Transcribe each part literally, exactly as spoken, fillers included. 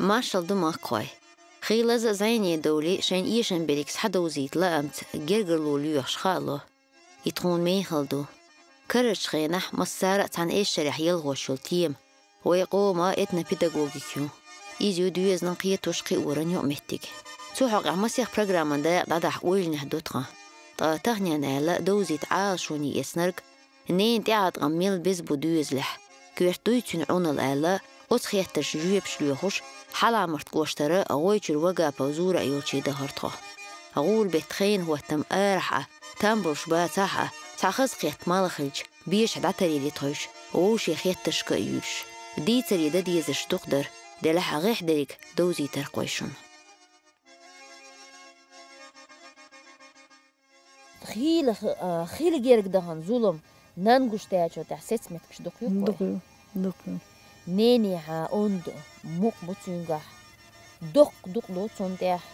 Маршалла ду, махкахой. Хийлаза а зӀене а довлий, шайн эшам берригаш хьадовзийта лаамца гергарло лоьхуш хаало. И тхуна мехала ду. Карарчу хенахь массара а цхьана эшарехь ялхош йолу тема вайн къоман этнопедагогика ю. Иза ю доьзалан, кхетош, кхиоран юкъаметтиг. Цу хьокъехь масех программан дакъа дӀадахьа ойланехь ду тхан. Ткъа таханенна аьлла довзийта Ӏалашоне эцнарг, ненан тӀеӀаткъам мел беза бу доьзалехь, коьрта дуй цуьнан Ӏуналла аьлла, оцу хеттаршна жоьпаш лоьхуш, Хьалха-Март кӀоштара ГӀойчуьра Вагапов Зураъ йолчу дахара тхо. ГӀуран беттан хенан хӀоттам арахь а, там болуш бацахь а, цхьа хаза кхетта мала хилча, бешахь дӀатаръелира тхойша, вовшийн хеттаршка а юьйлуш. Дийцаре дан дезарш дукха дара, делахь а гӀеххьа дерриг довзийтара-кх вай шуна. Хийла, а, хила герга дахана зулам нанна гуш даьллачул тӀаьхьа сецаметтигаш дукха ю-кх вай? Дукха ю, дукха ю. Ненехьа онда мукъа бу цуьнгахь. Доккха дукъ ду цунна тӀехь.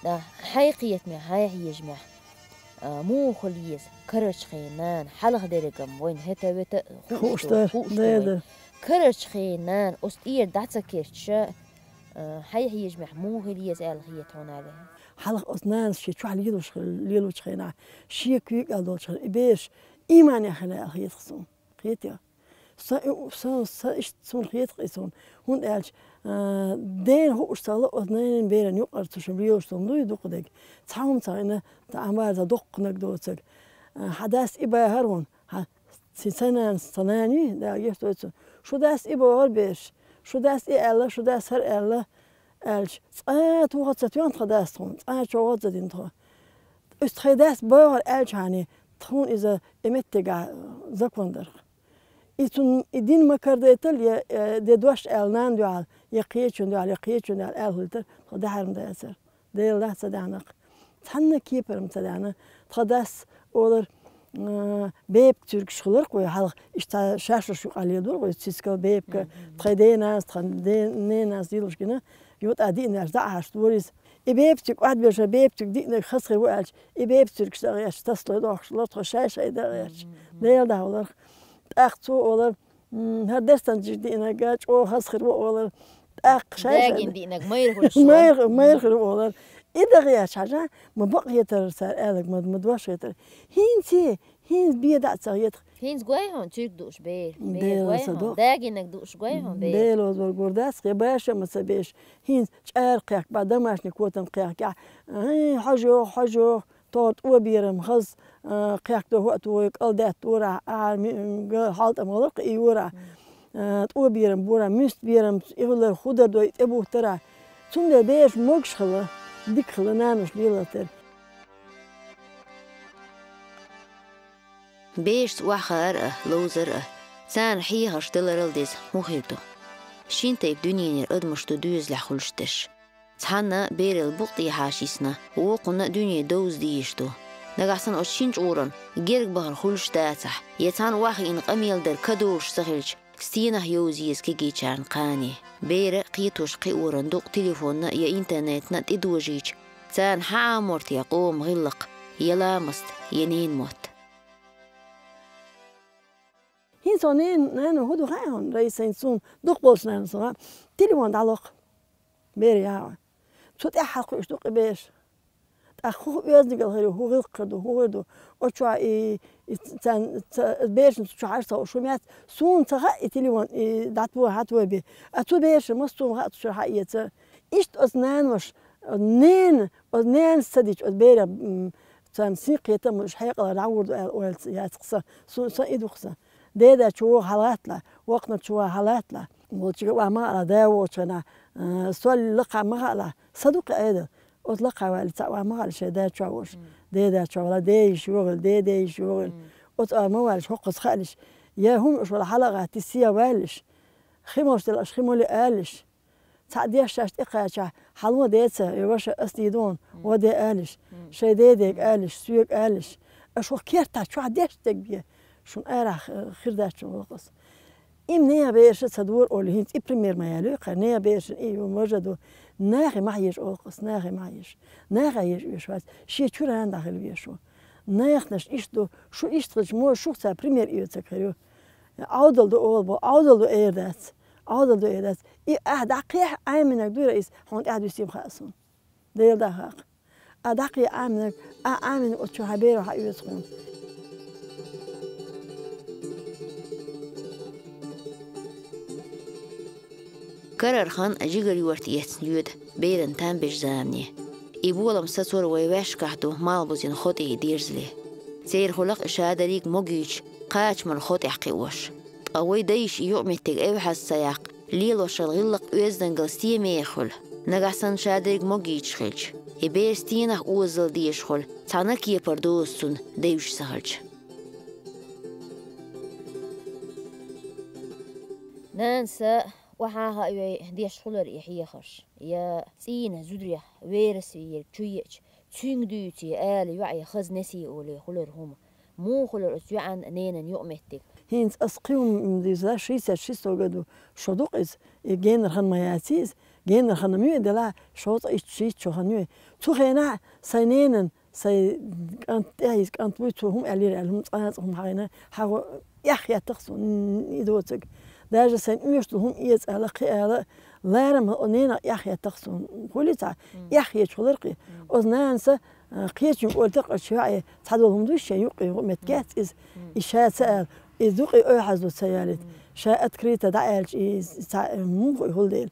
Да, хьайн кхетамехь, хьайн хьежамехь, а, муха хила еза карарчу хенан нана, хьалха дерригам вайна хӀета-вета хууш ду, хууш ду вайна. Карарчу хенан нана оцу тӀера дӀа ца кечча, а, хьайн хьежамехь муха хила еза аьлла хета хьуна, Али? Хьалха оцу нанас шен чохь лелош хи-, лелочу хенахь, шен куьйга аьлла долчу хенахь, и бераш ийманехь хилла аьлла хета-кх суна. Кхетий? Сан и у-, сан, сан иштта суна хета-кх и суна. ХӀунда аьлча, а, дена хууш ца хилла оцу ненан беран юкъара цу шуьга лелош суна дуй дукха дерг. Цхьа хӀума ца хиъна, сан Ӏамарза доккханиг доцург. А, хьан дас и бахара хьуна, хьан Сан нанас, сан нана ю, Дала гечдойла цунна. Шун дас и бохура бераш, шун дас и аьлла, шун дас хӀара аьлла, аьлча, цкъа а тоха ца тоьхна тхан дас тхуна, цкъа а чӀогӀа ца дина тхо. Иза тхайн дас бохура аьлча хьуна, тхуна иза и меттигахь закон дара-кх. И цунна и дина ма карадайтала, я, э, де дош аьлла нанна дуьхьал, я кхечунна дуьхьал, я кхечунна дуьхьал аьлла хилийтара, тхо даьхьар ма дацара. Дела дахь ца даьхьна-кх. Цхьанна кепара ма ца даьхьна. Тхан дас олар, а, бепиг цуьргаш хилар-кх вай хьалха, иштта шаьш-шаьш юкъахь лелор вай цискал бепиг. Мгм. Тхайн деназ, тхан де-, неназ дилуш гина, юкъа диънарш дӀа а хьаьжча дора иза. И бепиг цуьрг охьадоьлча, бепиг цуьрг диънарг хаза хир ву аьлча, и бепиг цуьргаш дӀа а гӀерташ, тасалой дохкуш лора тхо шай-шай дӀа а гӀерташ. Мгм. Дела дахь олар. ТӀаккха цо олар, м, хӀара дерстан жиг диънарг чӀогӀа хаза хир ву олар. ТӀаккха шай-шай дагийна диънарг майра хуьлуш ву. Майра, майра хир ву олар. И дагӀа яц хьажа, ма бакъ хетара цара аьлларг, ма, ма дош хетара. ХӀинца, хӀинца бен дӀа а ца хета-кх. ХӀинца гой хьуна цуьрг дууш бер? Бер Дела гой хьуна? Дагийнарг дууш гой хьуна бер? Дела озор гур дац, я баша ма ца беш. ХӀинца чӀара кхехка бан, домашний котам кхехкехь. Ай, хьожа йоху, хьожа йоху. Тора тӀо берам хаза, а, кхехкадо хӀоъ тӀо, кӀалдаьтта тӀорахь, ахьа ми-, м, га хьалтӀам гӀаларх и йорахь. А, тӀо берам борахь, муьста берам, и хилар хӀун дар дой, тӀебухтарахь. Цундела бераш могуш хила, дика хила нанаш лелар тера. Берашца охьахаар а, ловзар а, царна хьехарш даларал деза хӀун хир ду? Шин тайпа дуьненера адамаш ду доьзалехь хуьлуш дерш. Цхьанна берал букъ тӀехьа йисна, вукхунна дуьне довза дезаш ду. Нагахь санна оцу шин чкъуран герга бахар хуьлуш дацахь, я цхьанна охьахиъна къамел дар ка долуш ца хилча, стенах йовза еза кегийчарна кхане? Бера кхетош кхиоран дукъ телефонна я интернетна тӀедожийча, царна хьан Ӏамор те къоман гӀиллакх, я ламаст, я ненан мотт? ХӀинца нана, нана хӀун ду хаьа хьуна, Раиса, хӀинца суна дукха болчу нана со, телефон дӀалокху. Бер яхьа. Цу тӀаьхьа кхуьуш ду-кх и бераш. ТӀаккха хӀун оьздангалла хир ю, хӀун гӀиллакх хир ду, хӀун хир ду? Оцу чохь и, и царна, ца, берашна цу чохь Ӏаш ца хууш хӀума яц. Суна ца хаьа и телефон, и дӀатво, хьатво бен. А цу берашна массо а хаьа цу чохь хьаэца. Иштта оцу нанаш, нена, оцу нанас ца дича, оцу берех, м, царна сий кхетам а, уьш хьекъале дӀагӀур ду аьлла ойла яц-кх сан. Су-, сан и ду-кх сан. Деда чу вогӀу хьалагӀатталахь, воккханиг чу ван хьалагӀатталахь. Волчуьнга охьа ма хаалахь, да вогӀучу хенахь, а, сол лакхахь ма хаалахь. Са ду-кх и Ӏедал. Оцу лакхахь валлий цхьаъ охьа ма хаалахь шайн да чохь волуш. Мм. Деда чохь валахь, ден йиша йогӀийла, ден ден йиша йогӀийла. Мм. Оцу охьа ма валлий, хӀокхуза хаалахь. Я хӀума уьш вала хьалагӀатта, сий валлий. Хи молуш делахь, хи молий аллий. Цхьаъ деш шаьш тӀекхачахь, хьало деца, я ваша, ас дийр ду хьуна, гӀо де аллий, шайн дедега аллий, соьга аллий. Аша хӀокху кертахь чохь деш дерг бен, шуна арахь, э, хир дац шуна, олу-кх ас. И нехан бераша ца дора олий, хӀинца и пример ма ялайо кхара, нехан берашна и ю, важа ду. Нахе ма хьежа, олу-кх ас, нахе ма хьежа. Нахе хьежа оьшуш вац, шен чуьра хӀунда хила везаш ву. Наханаш иштта ду, шу иштта хилча, мо шух цара пример оьцург хир ю. Ӏовдал ду олу бо, Ӏовдал ду эр дац. Ӏодал ду э дац. И ахь дӀакхехь Ӏаминаг дура иза, хьуна тӀаьхьа дуьстийма хаьа суна. Дела даха. А дӀакхе Ӏаминаг, а Ӏаминаг оцу чу хьан беро хьан оьцу хьуна. Карара хан жигара йорта эцна йоьду беран там беш замане. И болам сацор вай ваьшкахь ду малбузин хотӀий дерзале. Церан хуьлакх и шадерриг могуьйтуш, кхачамал хотӀехь кхиош. Ткъа вай дайша и юкъаметтиг эвхьаза ца яккха, лелош йолу гӀиллакх оьздангалла стен меха хуьлу. Нагахь санна шадерриг могуьйтуш хилча, и бер стенах озазалла дезаш хуьлу, цхьана а кепара доза цунна девзаш ца хилча. Нанас охьа а хаьа вай деш хилар и хьехарш, я цӀийнан зударех верас вийриг чу еача, цуьнга дуьйций ала йоӀе хаза несий олий хилар хӀума. Муха хилар оцу йоӀан ненан юкъаметтиг? ХӀинца ас кхин хӀума дийза, шестьдесят шестой году шо ду-кх иза, и генара хан ма яций иза, генара хан ма ю и делахь, шовзткъе итт шийтта шо хан ю. Цу хенахь сайн ненан, сайн кӀант тӀе иза кӀант вуй, цо хӀума аьллера аьлла, хӀума цкъа а цкъа хӀума хьайна, хьагӀо эхь хеттах суна, и доцург. Даже сайн оьшуш долу хӀума эца ала, кхин ала, ларам а ненах эхь хеттах суна. Хуьлий цхьа, эхь хеташ хилар кхин. Оцу нанас, а, кхечуьнга олу тӀаккха чу ваьӀе, цхьадолу хӀума ду шен юккъе, юкъаметтиг яц иза. И ша ца ала, и дукъе ойхьазло ца ялийта. Ша открыто дӀааьлча, и цхьа, муха и хӀума дела.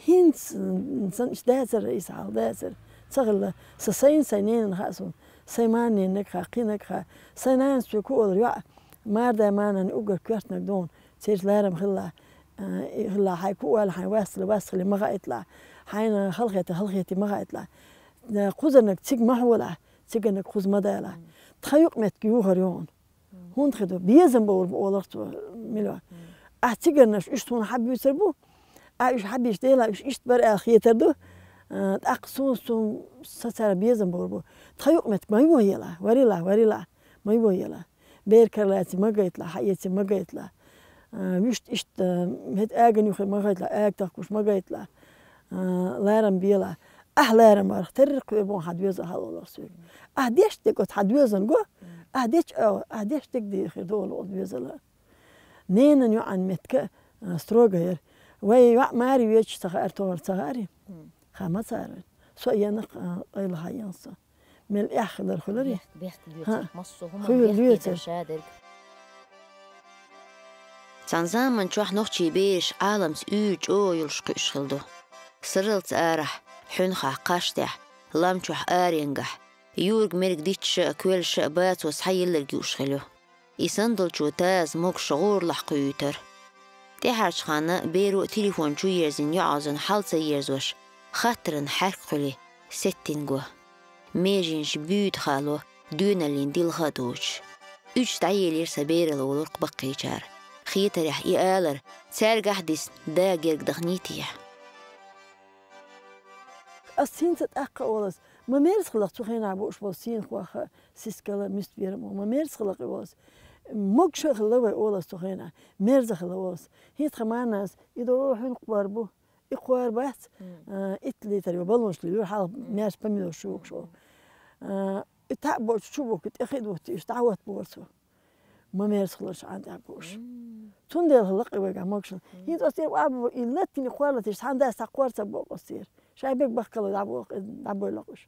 ХӀинца, м, сан иштта дацара иза хьал, дацара. Ца хилла. Сан сайна сайн ненан хаьа суна. Сайн марненнаг хаьа, кхиннаг хаьа. Сайн нанас чу ку олура йоӀ, марда-марнанна уггар коьртаниг ду хьуна. Церчу ларам хилла, а, и хилла, хьайн ку ала, хьайн вас ала, вас хили ма хаийталахь. Хьайна халахета, халахетий ма хаийталахь. Э, кхузарниг цига ма хьолахь, цигарниг кхуза ма далахь. Тхан юкъаметтиг юхар ю хьуна. ХӀунда хир ду? Безам бовр бу олура цо, мила. Ахь цигарнаш уьш суна хьан буьйцур бу? Ахь уьш хьан бийш дела, уьш иштта бара аьлла хетар ду? А, тӀаккха суна, суна сацара безам бовр бу. Тхан юкъаметтиг ма йохъела, варила, варила, ма йохъела. Бер кара лаций ма гайтала, хьан эций ма гайтала. А, вуьшта иштта, хӀета аган юххе ма гайтала, ага тахкуш ма гайтала. А, ларам бела. Ахь ларам барх, терра кхоьру боху хьан доьзал хьалолахь соьга. Ахь деш дерг оцу хьан доьзална го, ахь дечу а, ахь деш дерг дехира долу оцу доьзала. Ненан йоӀан меттиг а, а, строго яра. Вай йоӀ маре веча ца хаьара, тохара ца хаьара. Ха ма цара. Со а енах, а, къайла хьан ен со. Мел эхь хилар хуьларий? Бехк, бехк лоьцура. Массо а хӀума хуьлу бехке лоьцура. Ша дерг. Цхьана заман чохь нохчий бераш Ӏаламца уьйр чӀогӀа йолуш кхуьуш хилла ду. Сарралц арахь, хьуьнхахь, кхаш тӀехь, лам чохь, аренгахь, юрг-мерг дитташ а, коьллаш а бацо схьайилларг юуш хилла ю. И санна долчо таза могуш гӀураллахь кхуьуьйтура. ТӀаьхьарчу ханна беро а телефон чу ерзийна йоӀаззина хьал ца ерзош, хаттаран хьаьрк кхуьли, сеттина го. Меженаш буьйда хаало, доьналлин дилха а доцуш. Уьдуш дӀаелира сан бералла олург баккхийчара. Хетарехь и алар, цаьргахь а дисна, да герга дахний техьа? Ас хӀинца тӀаккха олас, ма мерза хилла цу хенахь бууш болу сийнах ваха, сискала, мист берам, ма мерза хилла и олас. Могуш а хилла вай олас цу хенахь, мерза хилла олас. ХӀинца тхан марнас, и до хьуьнкъ бар бу, и кхор бац, а, итт литр йо балонаш луьйра, хьалха маьрша помидор шу вукхуш ву. А, и таӀ боцу чу бу, тӀе хи а дутти, иштта дӀахӀотта бора цо. Ма мерза хилла ша Ӏан тӀехь бууш. Цундела хилла кхин вайгахь могушалла. ХӀинца оцу тӀера охьабо и латтина кхор латийша, цхьана дас цхьа кхор ца бокъу оцу тӀера. Шайн бег бахкало дӀабоху, дӀабойла уьш.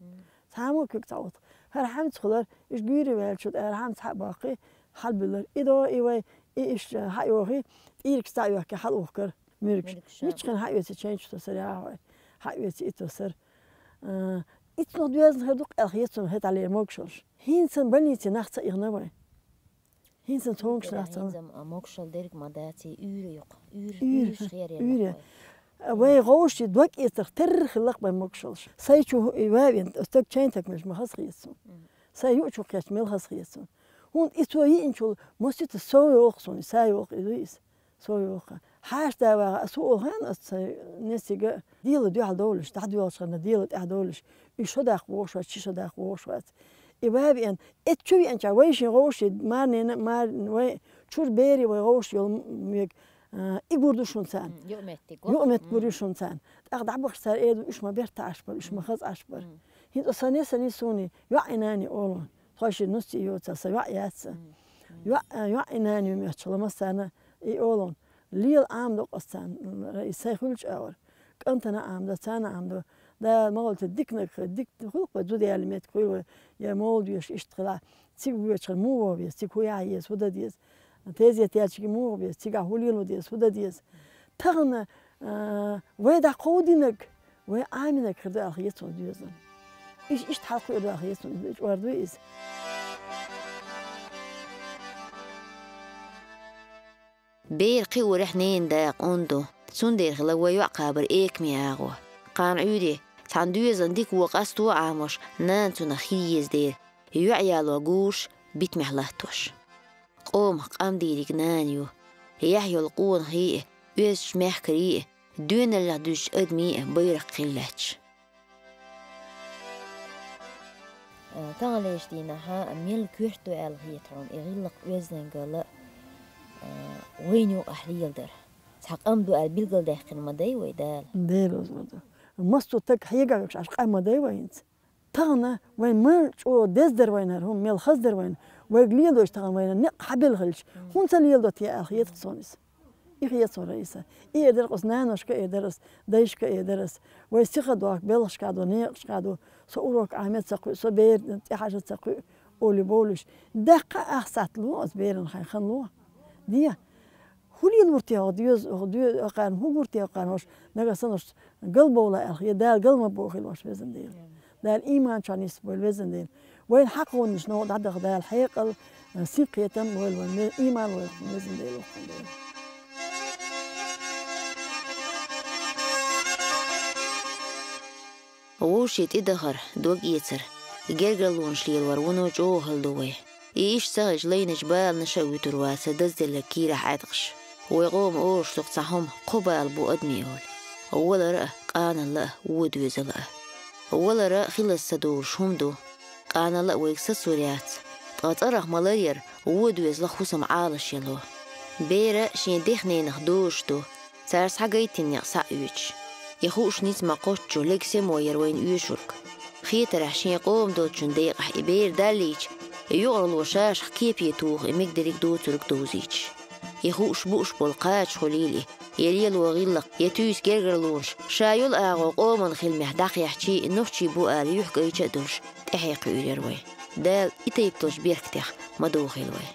Цхьаммо куьг ца Ӏутту. ХӀара хьамца хилар, уьш гуьйре ваьллачу тӀера хьамца хьа а баккхий, хьалабуьллура. И до, и вай, и иштта хьа а йохий, тӀийригаш цхьа а йохкий, хьала ухкара. Муьргаш. Муьргаш, а. Мичхьана хьаоьций чайнчу тосар яхьой. Хьаоьций и тосар. А, иццух доьзна хир ду-кх аьлла хета суна хӀетахь лер могушаллаш. ХӀинца санна больнице нах ца ихна вай. ХӀинца санна цомгуш нах ца. ХӀинца, а, могушалла дерг ма даций, уьйр ю-кх. Уьйр, уьйр, уьйраш хер уьйр. Вай гӀовший дог эцарх терра хилла-кх вайн могушаллаш. Сайн чу и вавен, стаг чайн таг мелча ма хаза хета суна. Сайн юучух кхечча мел хаза хета суна. ХӀунда и цо йиъначул масийтта сов йоху суна, и са йоху и дуьйса. Со йоху. Хьаша да ваха, ас хӀу олу хан, ас цай несига дела дуьхьал довлуш, дӀадоьлхуш ханна дела тӀехь довлуш, и шо даккха вогӀуш вац, чи шо даккха вогӀуш вац. И ва веана, эцу чу веанча вайшин гӀовший марнена, мар-, вай чуьра бери вай гӀовший йолу мега, а, и гур ду шуна царна. Юкъаметтиг. Юкъаметтиг гур ю шуна царна. ТӀаккха дӀабахаш цара эр ду, уьш ма бертахьаш бара, уьш ма хазахьаш бара. ХӀинца сан несани суни, йоӀ и нани олу. Тхойши нус и йоцу, сан йоӀ яц. ЙоӀ, йоӀ и нани ю моьттуш хила массарна и олу. Лела Ӏамадо-кх ас царна, и сай хуьлча агӀор. КӀантана Ӏамадо, царна Ӏамадо. Дала ма гӀолта диканиг хила, дика хуьлу-кх вай, зуда яьлла меттиг хуьлу вай, я молла доьшуш иштта хилахь. Цига воьдучохь муха ваха веза, цига хӀун яхьа еза, хӀун дан деза? Тезет яьлча муха ваха веза, цигахь хӀун лело деза, хӀун дан деза? Тахана, а, вай дӀакховдийнарг, вай Ӏамийнарг хир ду аьлла хета суна доьзална. Иш-, иштта хьалкхуьур ду аьлла хета суна, чӀор ду иза. Бер кхиорехь ненан дакъа онда ду, цундела хила вай йоӀ кхабар экаме агӀо. Кхана Ӏуьйре цхьана доьзална дика вон къасто а Ӏамош, нана цунах хила еза дела, йоӀ яло гураш битамехь латтош. Къомах къам дийриг нана ю, яхь йолу къонахий а, оьздачу мехкарий а, доьналлех дуьзначу адамий а байракх хила лаьтташ. Э, таханлерчу дийнахь мел коьрта ду аьлла хета хьуна и гӀиллакх-оьздангалла, э, вайна юкъахь леладар. Цхьа къам ду аьлла билгалдаьккхина ма дай вай Дала. Дела оза ду. Массо а стаг хьегахь векаш Ӏаш къа ма дай вай хӀинца. Тахана вайн мел чӀогӀа деза дара вайна хӀара хӀума, мел хаза дара вайна. Вайга лелош тахана вайна некъ хьабелла хилча, хӀунда ца леладо те аьлла хета суна иза. И хета суна, Раиса. И эр дара-кх ас наношка, эр дара ас, дайшка, эр дара ас. Вай сиха дохку белхашка ду, некъашка ду. Со урок Ӏамийта ца кхуьу, со бер тӀехьажа ца кхуьу, олий бовлуш. Даккха ах сатт ло ас беран хьайн хан ло. Де, хӀун лелавур те хьо, доьза, хьо доьза, хӀокхарна хӀун гур те хӀокхарна, хӀорш нагахь санна хӀорш галбовла аьлла, я Дала галма бохийла хӀорш, везан Дела. Дала ийман чохь нисбойла, везан Дела. Вайна хьакхонаш новкъа дӀадаха Дала хьекъал, синкхетам лойла вайна, ве-, ийман лойла, везан Дела, воккхан Дела. Вовшийн тӀедахар, дог-эцар, гергарлонаш лелор вуно чӀогӀа хала ду вай. И иштта ца хилча, лайначу баланаша а вуьтур вац сан дазделларг кийрахь Ӏаьткъаш. Вай къоман олуш ду-кх цхьа хӀума: кхо бала бу адамийн олий. Валар а, къаналла а, вон доьзал а. Валар хиларца ца долуш хӀума ду. Къаналла а вайга сацор яц, ткъа цӀарах ма-ларъяра, вон доьзалах хӀусам Ӏалашъяло. Бер шен дех-ненах дозуш ду, цара схьагайтина некъ схьаоьцуш. И хууш ницкъ ма-кхоччу лега семо яра вайна оьшург. Хетарехь, шен къоман долчун декъахь и бер даллийча, юкъаралло ша-шах кепе туху и мегадерриг доцург довзуьйтуш. И хууш-бууш болу кхача хуьлийла и, я лело гӀиллакх, я туьйсу гергарлонаш, ша йолу агӀо къоман хиламехь дӀакхехчий, нохчий бу ала юьхькӀайча а долуш, тӀаьхье кхуьур яра вай. Дала и тайпа долчу беркатех ма дохийла вай.